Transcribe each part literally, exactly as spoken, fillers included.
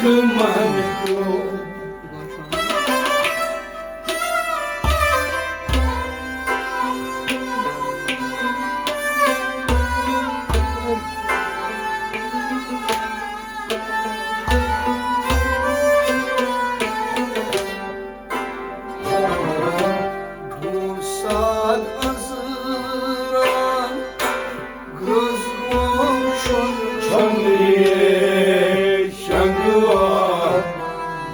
من پیوٚو۔ دوٗر ساد أنٛزران گرٛز گوم چھُنہٕ چھنہٕ یے شنگوا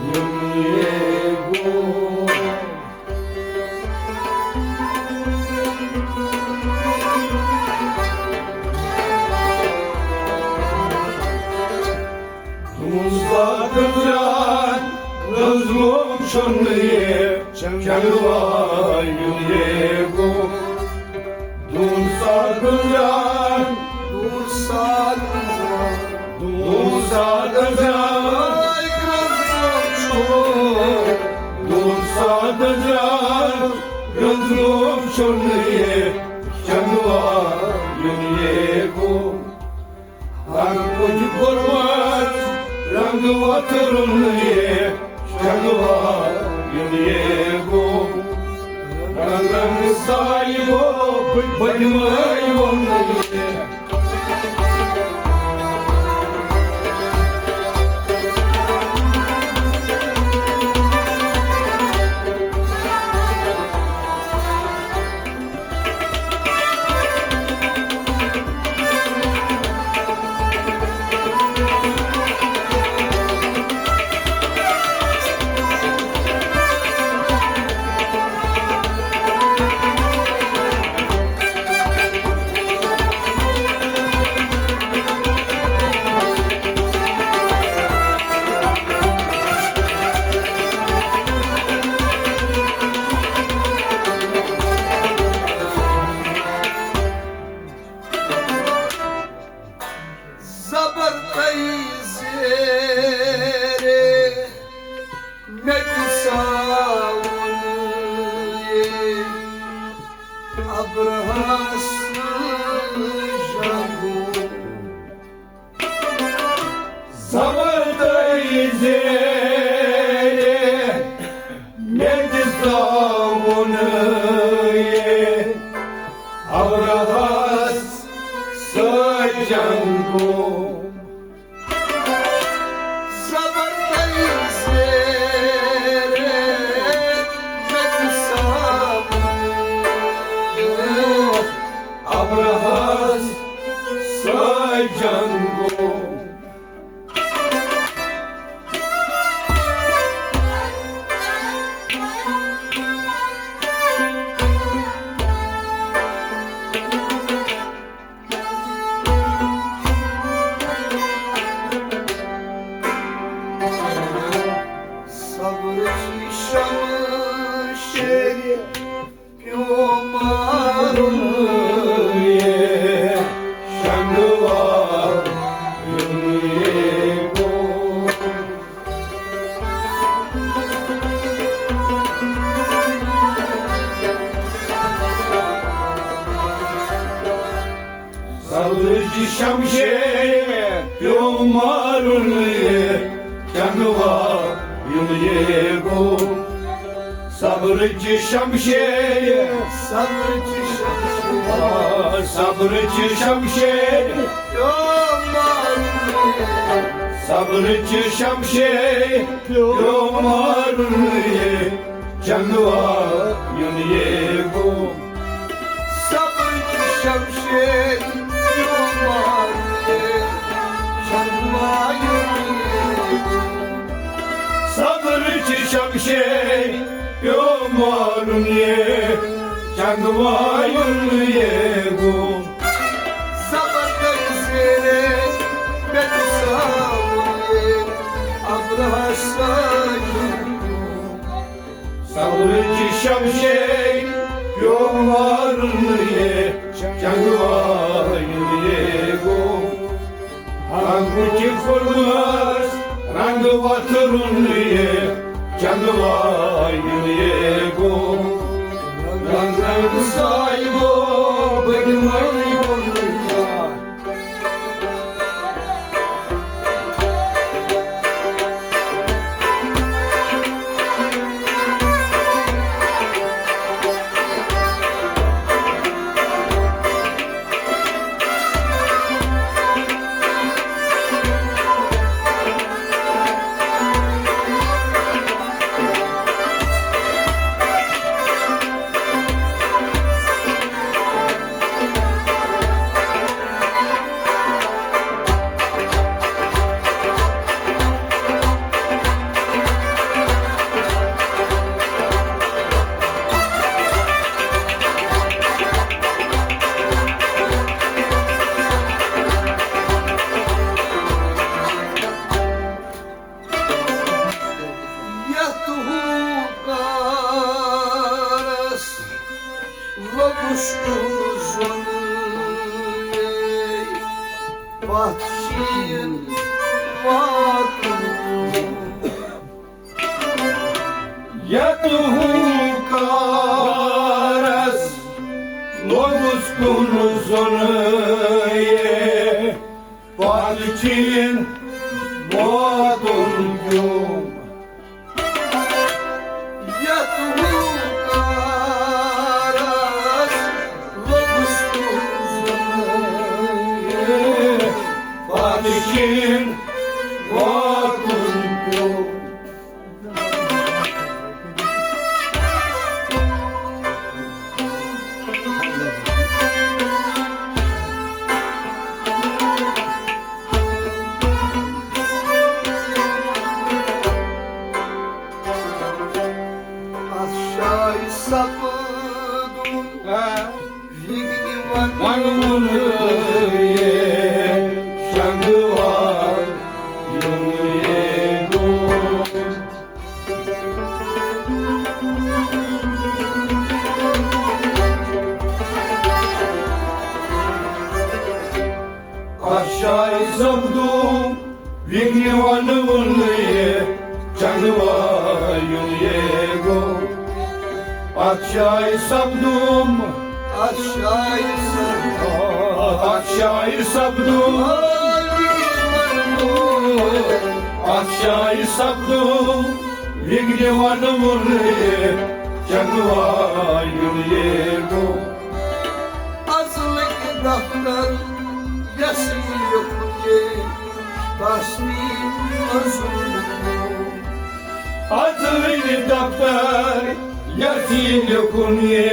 یُن یے گوم۔ تُہُنٛد ساتھ درٛاے، رٔژ گوم چھُنہٕ یہِ، چنٛگوا یُن یے گوم۔ تُہُنٛد ساتھ درٛاے، تُہُنٛد ساتھ درٛاے، تُہُنٛد ساتھ درٛاے، رٔژ گوم چھُنہٕ، تُہُنٛد ساتھ درٛاے، رٔژ گوم چھُنہٕ یہِ، چنٛگوا یُن یے گوم۔ رنگ کُج گُلمَس رنگ وترُن یے، چنگوا یُن یے گوم۔ رنگ رنگ سایہِ گوٚو بٔڑۍ مٲلۍ ووٚن یے۔ زبر تئی زیرے مےٚ تہِ ساوُن یے ابرہس جنگو۔ زبر تئی زیرے مےٚ تہِ ساوُن یے ابرہس سۭتۍ جنگو۔ زبر تئی زیرے مےٚ تہِ ساوُن ابرہس سۭتۍ جنگو۔ صبرٕچ شمشیر پیوٚو مارُن یے، شنگوا یُن یے گوٚو۔ صبرٕچ شمشیر پیوٚو مارُن یے، چنگوا یُن یے گوٚو۔ صبرٕچ شمشیر، صبرٕچ شمشیر، آ، صبرٕچ شمشیر پیوٚو مارُن یے۔ صبرٕچ شمشیر پیوٚو مارُن یے، چنگوا یُن یے گوٚو۔ صبرٕچ شمشیر پیوٚو مارُن یے، چنگوا یُن یے گوٚو۔ صبرٕچ شمشیر پیوٚو مارُن یے، چنگوا یُن یے گوٚو۔ زبر تئی زیرے مےٚ تہِ ساوُن یے ابرہس سۭتۍ۔ صبرٕچ شمشیر پیوٚو مارُن یے، چنگوا یُن یے گوٚو۔ رنگٕچ پھُلمَس رنگ وترُن یے، چنگوا یُن یے گوٚو۔ رنگ رنگ سایہِ گوٚو بٔڑۍ مٲلۍ ووٚن۔ پتھ شیٖن واتُن۔ یتھ ہُنکارس لوٚگُس کُن زوٚن یے، پتھ شیٖن واتُن پیوٚم۔ یتھ ہُنکارس لوٚگُس کُن زوٚن یے، پتھ شیٖن واتُن پیوٚم۔ اَتھ جایہِ سپدُم آ۔ وِگنہِ وَنُن وَنُن یے، شنٛگہٕ وایُن یے گوٚو۔ اَتھ جایہِ سپدُم وِگنہِ وَنُن یے، شنٛگہٕ وایُن یے گوٚو۔ اَتھ جایہِ سپدُم، اَتھ جایہِ سپدُم، اَتھ جایہِ سپدُم، اَتھ جایہِ سپدُم وِگنہِ وَنُن یے، شنٛگہٕ وایُن یے گوٚو۔ اَزلٕکۍ دفتر یَس یہِ لیوٚکھُن یے، تَس تہِ أنٛزُل پیوٚم۔ اَزلٕکۍ دفتر یَس یہِ لیوٚکھُن یے،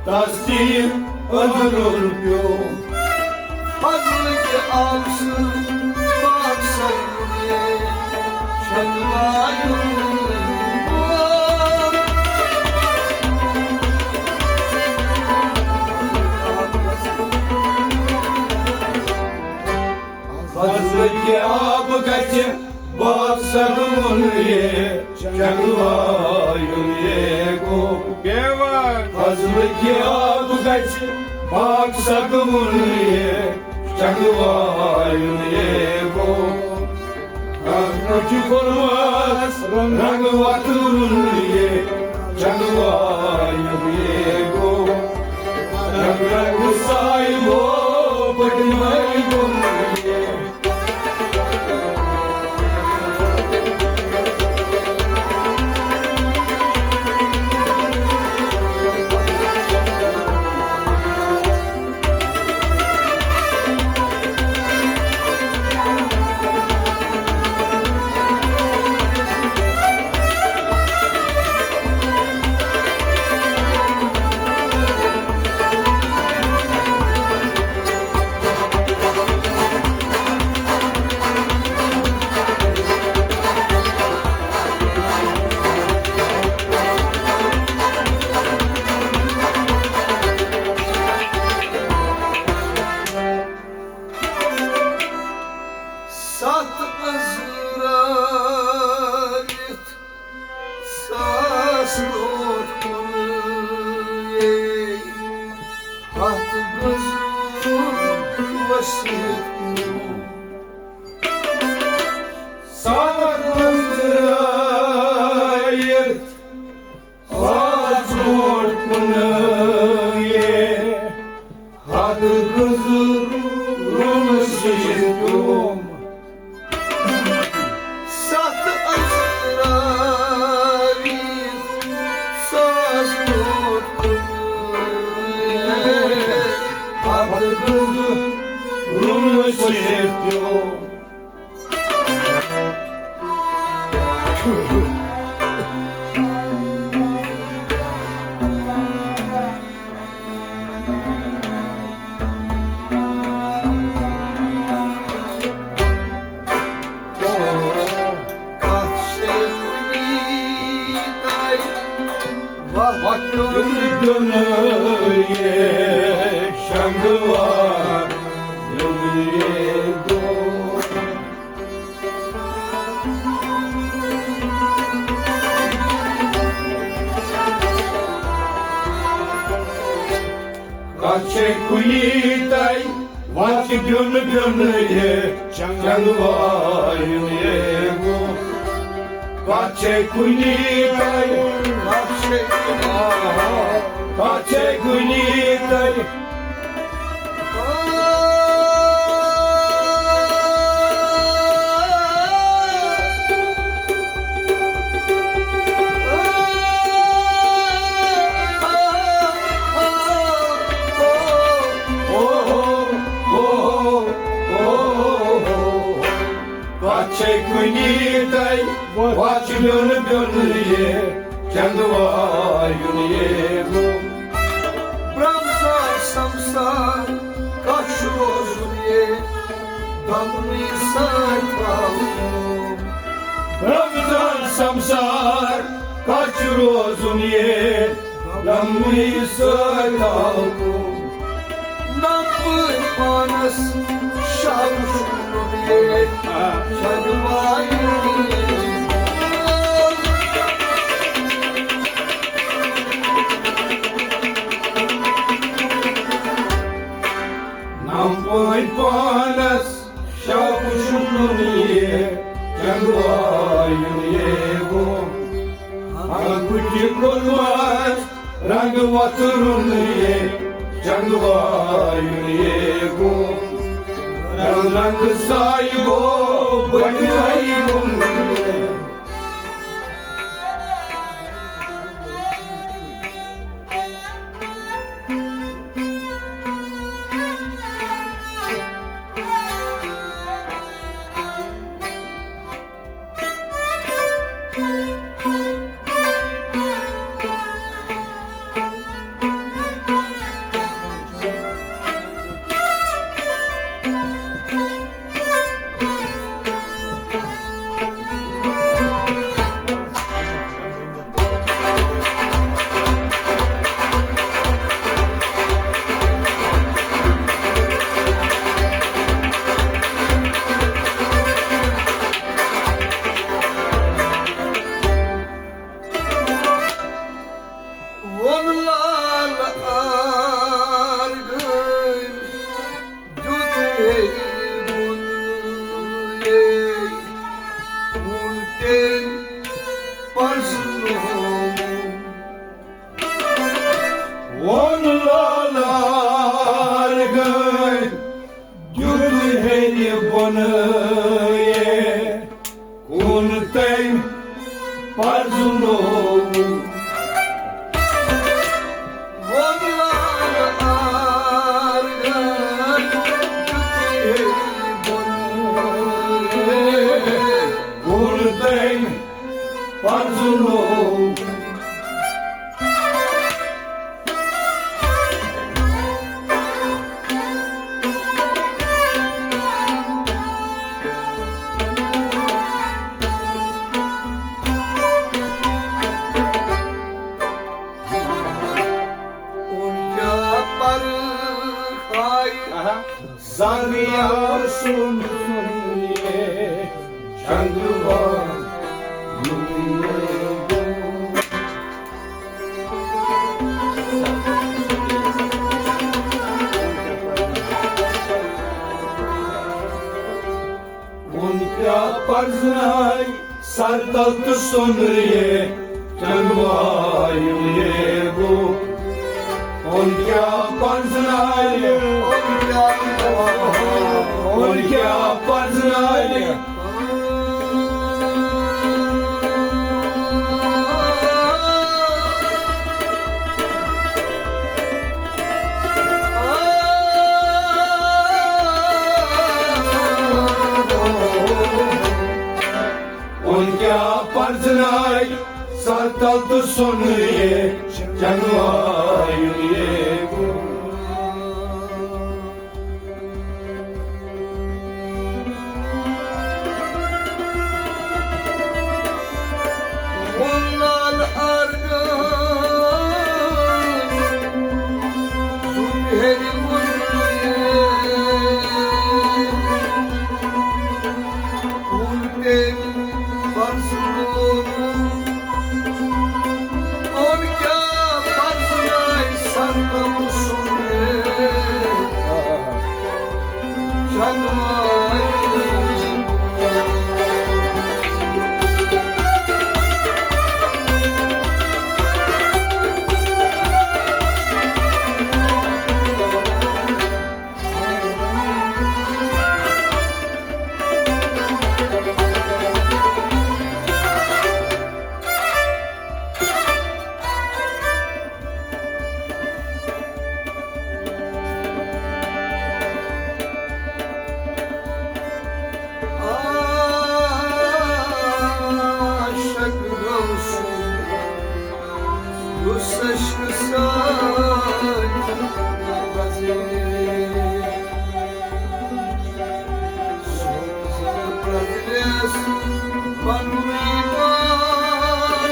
تَس تہِ أنٛزُل پیوٚم۔ فضلٕکۍ آبہٕ سۭتۍ پاک سرمایہِ چھلناوُن۔ فضلٕکۍ آبہٕ گژھِ پاک سرمایہِ چھلناوُن یے گوٚو۔ کیٛاہ بات۔ فضلٕکۍ آبہٕ گژھِ پاک سرمایہِ چھلناوُن یے گوٚو۔ اَتھ چھُ کوٚرمُت رنٛگ وۄتھُن یے، چھلناوُن یے گوٚو۔ رنٛگ رنٛگ سایہِ لوٚو پٔتمہِ گوٚو یے۔ ستھ عذرا ساس روٹ کُن یے، ہتھ گٔژھ وسیعت کٔرِو۔ ساس گٔژھ رٲیِتھ، ساس روٹ کُن یے۔ ہتھ گٔژھ رُنہٕ سۭتۍ پیوٚم۔ ستھ عذرائیل ساس برونٛٹھ کُن۔ ہتھ گٔژھ رُنہٕ سۭتۍ پیوٚم۔ وقت دیُن یے شنگوار دیُن یے دو۔ چھے کُنی تَے وَتھ بیوٚن بیوٚن یہِ چنٛگہٕ وایُن یے گوٚو۔ کَتھ چھے کُنی تَے، کَتھ چھے کُنی، کَتھ چھے کُنی تَے۔ کَتھ چھے کُنی تَے وَتھ بیوٚن بیوٚن یہِ چنٛدٕ وایُن یے گوٚو۔ برٛمزار سمسار کَتھ چھُ روزُن یے دمنٕے سۭتۍ تھاوُن۔ برٛمزار سمسار کَتھ چھُ روزُن یے دمنٕے سۭتۍ تھاوُن۔ نمبر پانس شاہ وُچھُن یے شاہ وایُن۔ نمبر پانس شاہ وُچھُن یے چنٛدٕ وایُن یے گوٚو۔ ہنٛگہٕ کُٹھِ کُلمَس رنٛگ وۄتھرُن یے چنٛدٕ وایُن یے گوٚو۔ رنٛگ رنٛگ سایہِ گوٚو بٔنۍ وَیہِ وُن۔ ووٚن لال آرگٲمۍ، دیُت ہیٚرِ بۄن یے، ووٚن تٔمۍ پرزٕنووُن۔ ووٚن لال آرگٲمۍ، دیُت ہیٚرِ بۄن یے، کُن تٔمۍ پرزٕنووُن۔ ووٚن لال آرگٲمۍ، دیُت ہیٚرِ بۄن یے، کُن تٔمۍ پرزٕنووُن۔ زانیار سُنٛد سُنٛد یے چنٛدٕ وایُن یے گوٚو۔ وۄنۍ کیٛاہ پرزناوِ سر تل تہٕ سۄنہٕ یے چنٛدٕ وایُن یے گوٚو۔ وۄنۍ کیٛاہ پرزناوِ، وۄنۍ کیٛاہ پرزناوِ۔ وۄنۍ کیٛاہ پرزناوِ سر تل تہٕ سۄنہٕ یے چنٛدٕ وایُن یے گوٚو۔ ووٚن لال آرگٲمۍ، دیُت ہیٚرِ بۄن یے، ووٚن تٔمۍ پرزٕنووُن۔ وۄنۍ کیٛاہ پرزناوِ سر تل عاشق گوٚو سُہ، یُس عشقہٕ سۭتۍ پرٛزے۔ سوز پرٛزنس پننُے پان،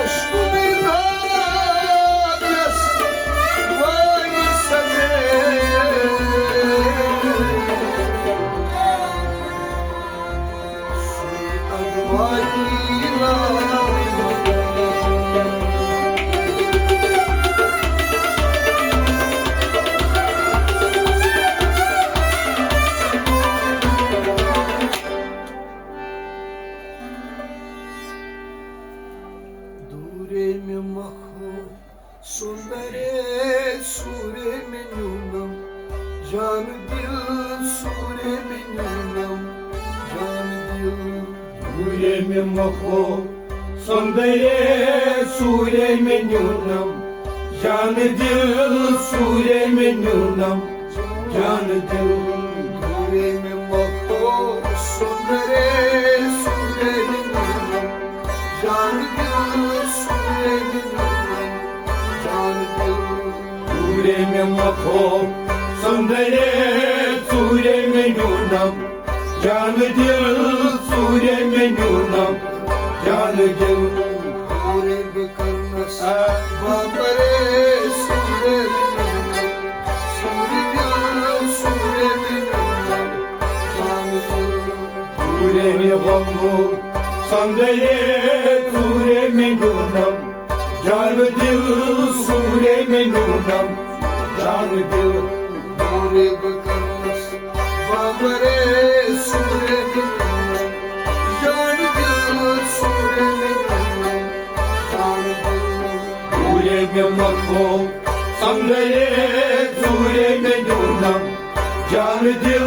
عشقُک داغ یس وٲنِس سجے۔ دوٗرے مےٚ مۄکھو سُندرے، سوٗرے مےٚ نیوٗنم جان دِل، سوٗرے مےٚ نیوٗنم جان دِل۔ دوٗرے مےٚ مۄکھو سُندرے، سوٗرے مےٚ نیوٗنم جان دِل، سوٗرے مےٚ نیوٗنم جان دِل۔ دوٗرے مےٚ مۄکھو سُندرے، سوٗرے مےٚ نیوٗنم جان دِل، سوٗرے مےٚ نیوٗنم جان دِل۔ دوٗرے مےٚ مۄکھو سُندرے، سوٗرے مےٚ نیوٗنم جان دِل، سوٗرے مےٚ نیوٗنم جان دِل۔ دوٗرے بہٕ کرنس بامبرے، سوٗرے مےٚ نیوٗنم سوٗرے دِل، سوٗرے مےٚ نیوٗنم جان دِل۔ دوٗرے مےٚ مۄکھو سُندرے، سوٗرے مےٚ نیوٗنم جان دِل، سوٗرے مےٚ نیوٗنم جان دِل۔ دوٗرے بہٕ کرنس بامبرے، سوٗرے مےٚ نیوٗنم جان دِل، سوٗرے مےٚ نیوٗنم جان دِل۔ دوٗرے مےٚ مۄکھو سُندرے، سوٗرے مےٚ نیوٗنم جان دِل،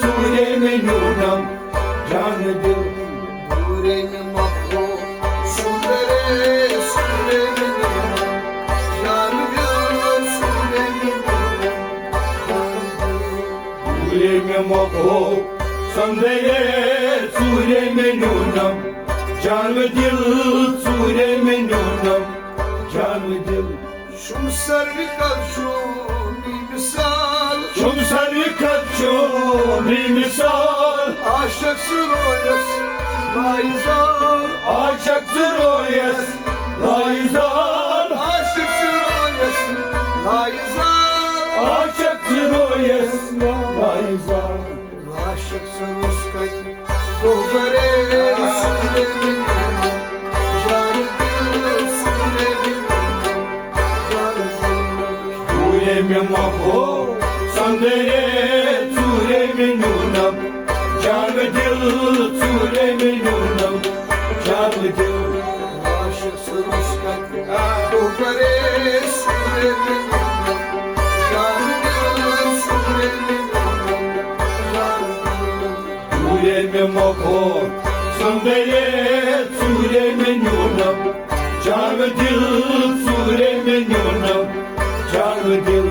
سوٗرے مےٚ نیوٗنم جان دِل۔ دوٗرے مےٚ مۄکھو سُندرے، سوٗرے مےٚ نیوٗنم جان دِل، سوٗرے مےٚ نیوٗنم جان دِل۔ دوٗرے مےٚ مۄکھو سُندرے، سوٗرے مےٚ نیوٗنم جان دِل، سوٗرے مےٚ نیوٗنم جان دِل۔ شُم سروِ کتھ چھُ بے مثال۔ شُم سروِ کتھ چھُ بے مثال۔ عاشق سُہ رویس لایزال۔ عاشق سُہ رویس لایزال۔ عاشق سُہ رویس لایزال۔ عاشق سُہ رویس لایزال۔ عاشق سُہ روٚس کتہِ کوہبرے، سُہ روٚس کتہِ جان دِل، سُہ روٚس کتہِ جان دِل۔ دوٗرے مےٚ مۄکھو سُندرے، سوٗرے مےٚ نیوٗنم جان دِل، سوٗرے مےٚ نیوٗنم جان دِل۔ عاشق سُہ روٚس کتہِ کوہبرے، سُہ روٚس کتہِ جان دِل، سُہ روٚس کتہِ جان دِل۔ دوٗرے مےٚ مۄکھو سُندرے، سوٗرے مےٚ نیوٗنم جان دِل، سوٗرے مےٚ نیوٗنم جان دِل۔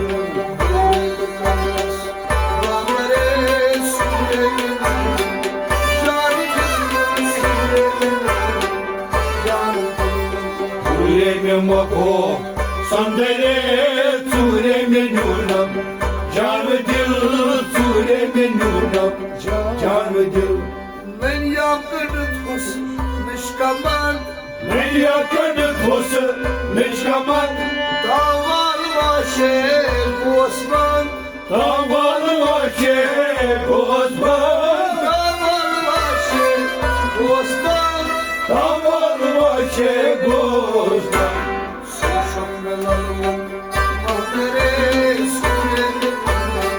دوٗرے مےٚ مۄکھو سُندرے، سوٗرے مےٚ نیوٗنم جان دِل، سوٗرے مےٚ نیوٗنم جان دِل۔ ننیا کٔڑِتھ اوس مِشکا بنٛد۔ ننیا کٔڑِتھ اوس مِشکا بنٛد۔ تاوال واشے گوس بنٛد۔ تاوال واشے گوس بنٛد۔ تاوال واشے گوس بنٛد۔ تاوال واشے گوس بنٛد۔ سُہ چھُ مےٚ لَلوُن مۄہدرے، سُہ چھُ مےٚ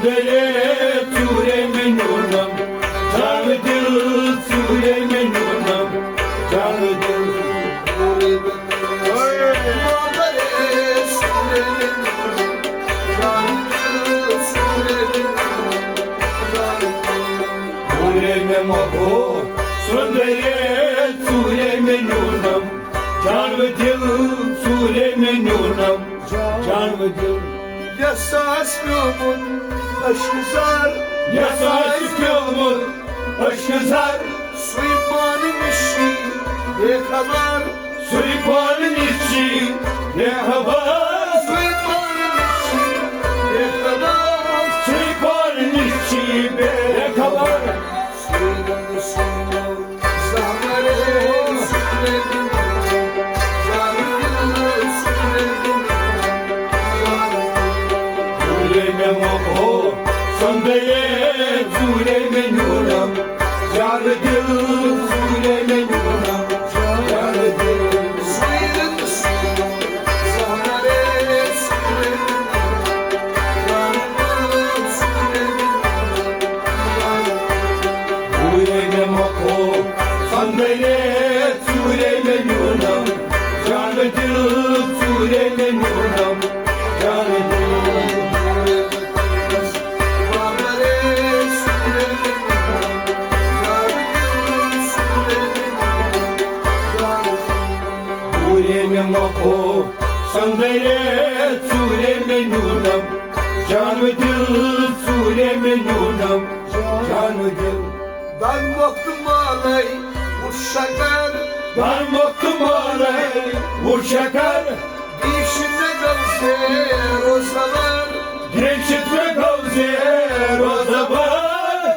ژوٗرے مےٚ نیوٗنم، جانہٕ دِل، ژوٗرے مےٚ نیوٗنم، جانہٕ دِل۔ ژوٗرے مےٚ مۄکھو، سُندرے، ژوٗرے مےٚ نیوٗنم، جانہٕ دِل، ژوٗرے مےٚ نیوٗنم، جانہٕ دِل۔ یس آسہِ پیومُت عشقہٕ زر، یس آسہِ پیومُت عشقہٕ زر، سُے پانہٕ نِش چھُے بے خبر۔ سُے پانہٕ نِش چھُے بے خبر۔ سُے پانہٕ نِش چھُے بے خبر۔ سُے پانہٕ نِش چھُے بے خبر۔ سُے ژوٗرے مےٚ مۄکھو، سۄندرے، ژوٗرے مےٚ نیوٗنم، جانہٕ دِل، ژوٗرے مےٚ نیوٗنم، جانہٕ دِل۔ ژوٗرے مےٚ مۄکھو، سۄندرے، ژوٗرے مےٚ نیوٗنم، جانہٕ دِل، ژوٗرے مےٚ نیوٗنم، جانہٕ دِل۔ ژوٗرے مےٚ مۄکھو، سۄندرے، ژوٗرے مےٚ نیوٗنم، جانہٕ دِل، ژوٗرے مےٚ نیوٗنم، جانہٕ دِل۔ در مۄکھ تہٕ مالے وُچھ شکر۔ در مۄکھ تہٕ مالے وُچھ شکر۔ بیٚیہِ چھِ مےٚ گوٚو زیرو زبر۔ بیٚیہِ چھِ مےٚ گوٚو زیرو زبر۔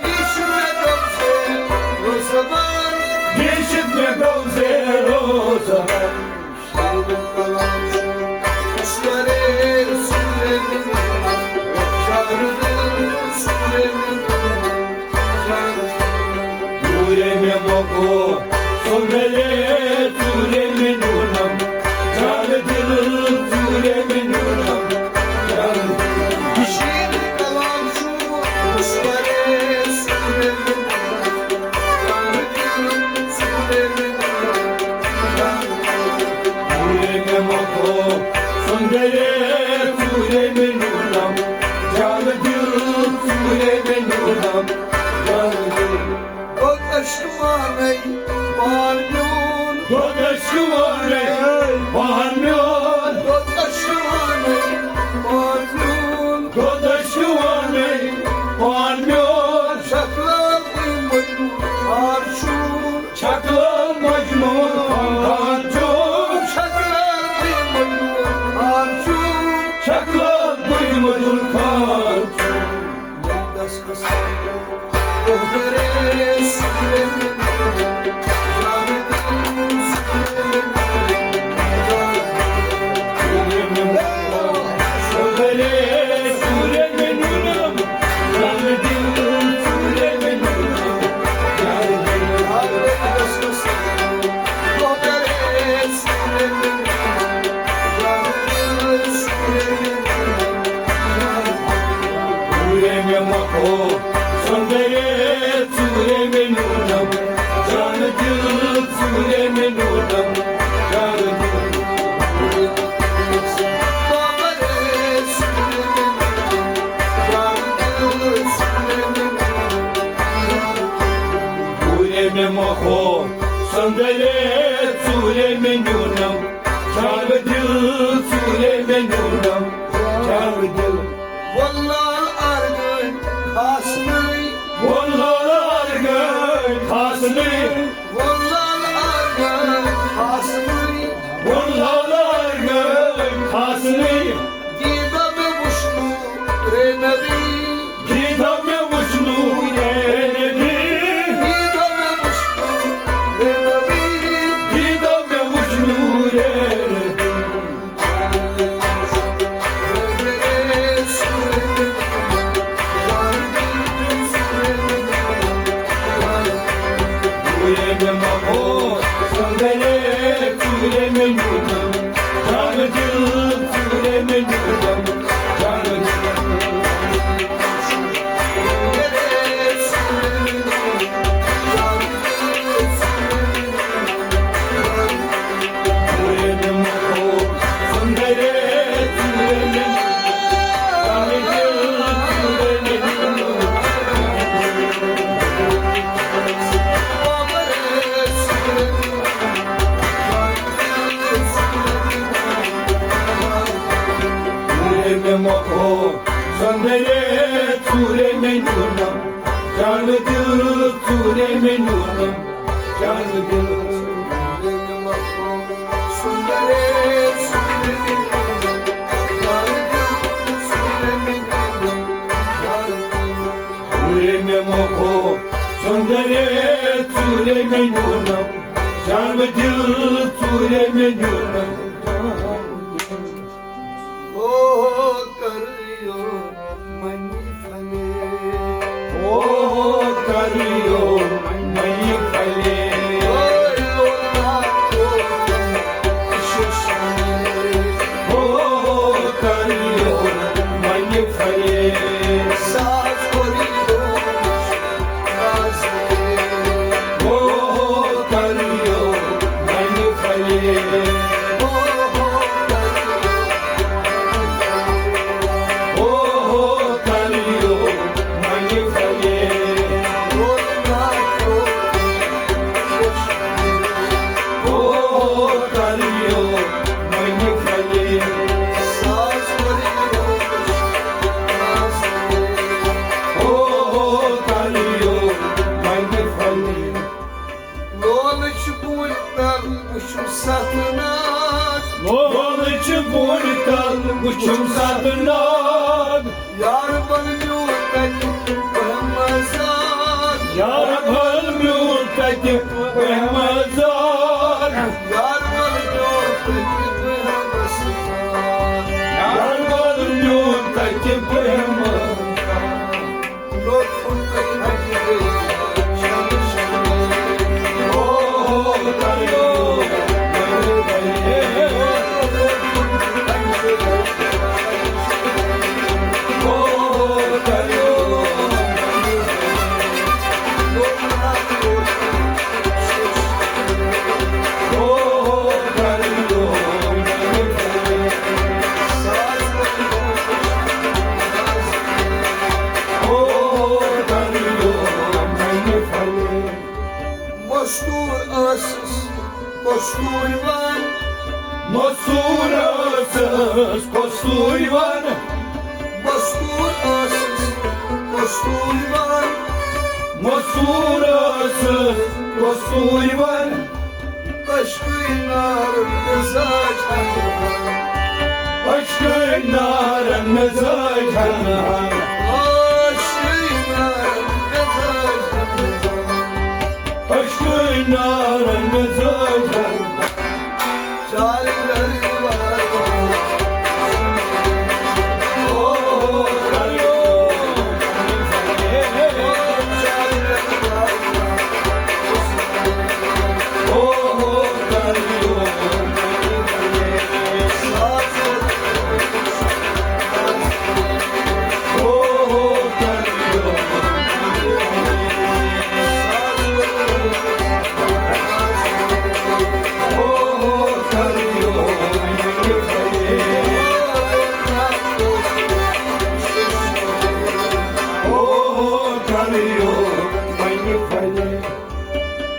بیٚیہِ چھِ مےٚ گوٚو زیرو زبر۔ بیٚیہِ چھِ مےٚ گوٚو زیرو زبر۔ ژوٗرے مےٚ مۄکھو، سۄندرے، ژوٗرے مےٚ نیوٗنم، جانہٕ دِل، ژوٗرے مےٚ نیوٗنم، جانہٕ دِل۔ ژوٗرے مےٚ مۄکھو، سۄندرے، ژوٗرے مےٚ نیوٗنم، جانہٕ دِل، ژوٗرے مےٚ نیوٗنم، جانہٕ دِل۔ گوٚو عشق وانَے پان میون۔ گوٚو عشق وانَے پان میون۔ گوٚو عشق وانَے پان میون۔ گوٚو عشق وانَے پان میون۔ شکلہ بٕے مجنون خان چھُم۔ شکلہ مجنون خان چھُم۔ شکلہ بٕے مجنون خان چھُم۔ شکلہ بٕے مجنون خان چھُم۔ ژوٗرے مےٚ مۄکھو، سۄندرے، ژوٗرے مےٚ نیوٗنم، جانہٕ دِل، ژوٗرے مےٚ نیوٗنم، جانہٕ دِل۔ ژوٗرے مےٚ مۄکھو، سۄندرے، ژوٗرے مےٚ نیوٗنم، جانہٕ دِل، ژوٗرے مےٚ نیوٗنم، جانہٕ دِل۔ ووٚن لال ارغن کھاسنٕے۔ ووٚن لال ارغن کھاسنٕے۔ ووٚن لال ارغن کھاسنٕے۔ ووٚن لال ارغن کھاسنٕے۔ دیٖدو مےٚ وُچھنو رے نبی۔ دیٖدو مےٚ وُچھنو رے نبی۔ دیٖدو مےٚ وُچھنو رے نبی۔ دیٖدو مےٚ وُچھنو رے نبی۔ ژوٗرے مےٚ نیوٗنم، جانہٕ دِل، ژوٗرے مےٚ نیوٗنم، جانہٕ دِل۔ ژوٗرے مےٚ مۄکھو سُندرے، ژوٗرے مےٚ نیوٗنم، جانہٕ دِل، ژوٗرے مےٚ نیوٗنم۔ او کریو منی فلے۔ او کریو منی فلے۔ او کریو منی فلے۔ ساز کریو لولہٕ چھِ بوٗنہِ تل وٕچھُم ستہٕ ناگ۔ لولہٕ چھِ بوٗنہِ تل وٕچھُم ستہٕ ناگ۔ یار بل میون تتہِ بہٕ ہٮ۪مہٕ آزاد۔ یار بل میون تتہِ بہٕ ہٮ۪مہٕ آزاد۔ یار بل میون تتہِ بہٕ ہٮ۪مہٕ آزاد۔ یار بل میون تتہِ بہٕ ہٮ۪مہٕ آزاد۔ مستوٗر ٲسٕس کستوٗرۍ وان۔ مستوٗر ٲسٕس کستوٗرۍ وان۔ مستوٗر ٲسٕس کستوٗرۍ وان۔ مستوٗر ٲسٕس کستوٗرۍ وان۔ عشقٕے نار مزاج ہنہان۔ عشقٕے نار مزاج ہنہان۔ عشقٕے نار مزاج ہنہان۔ عشقٕے نار مزاج ہنہان۔ چالہِ گرِ وارٕ وارٕ۔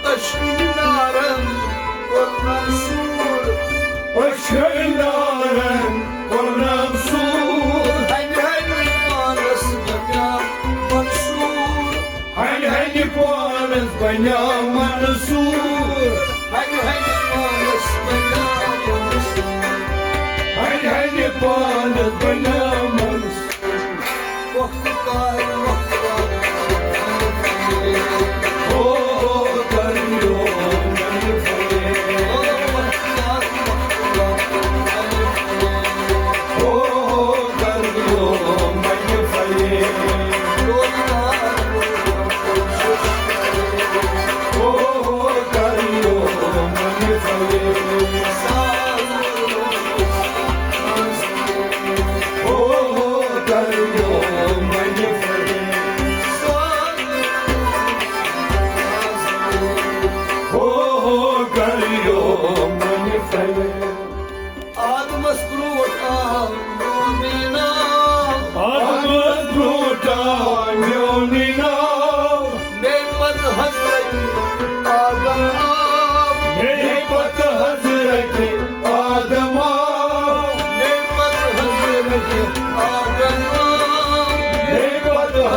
عشقٕے نارن کوٚرنم سوٗر۔ عشقٕے نارن کوٚرنم سوٗر۔ ہنہِ ہنہِ پانس بنیام منصوٗر۔ ہنہِ ہنہِ پانس بنیام منصوٗر۔ ہنہِ ہنہِ پانس بنیام منصوٗر۔ ہنہِ ہنہِ پانس بنیام منصوٗر۔ آدمس برونٛٹھ آو میون ناو۔ آدمس برونٛٹھ آو میون ناو۔ مےٚ پتہٕ حضرت آدم آو۔ مےٚ پتہٕ حضرت آدم آو۔ مےٚ پتہٕ حضرت آدم آو۔ مےٚ پتہٕ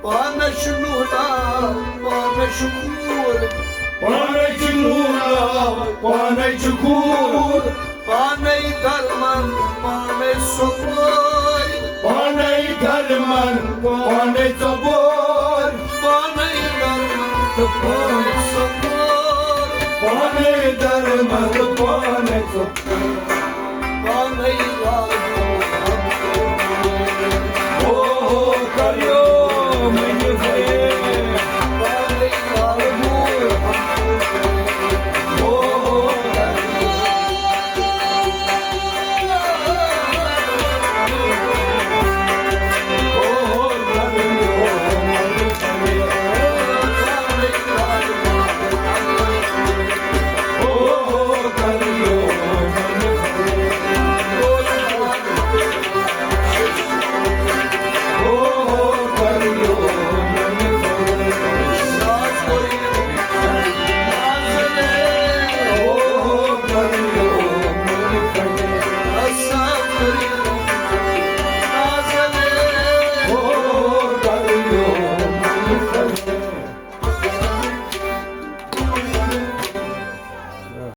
پانَے چھُ لوٗنٛڈا، پانَے چھُ کوٗر۔ پانَے چھُ لوٗنٛڈا، پانَے چھُ کوٗر۔ پانَے درمن، پانَے سکوٗن۔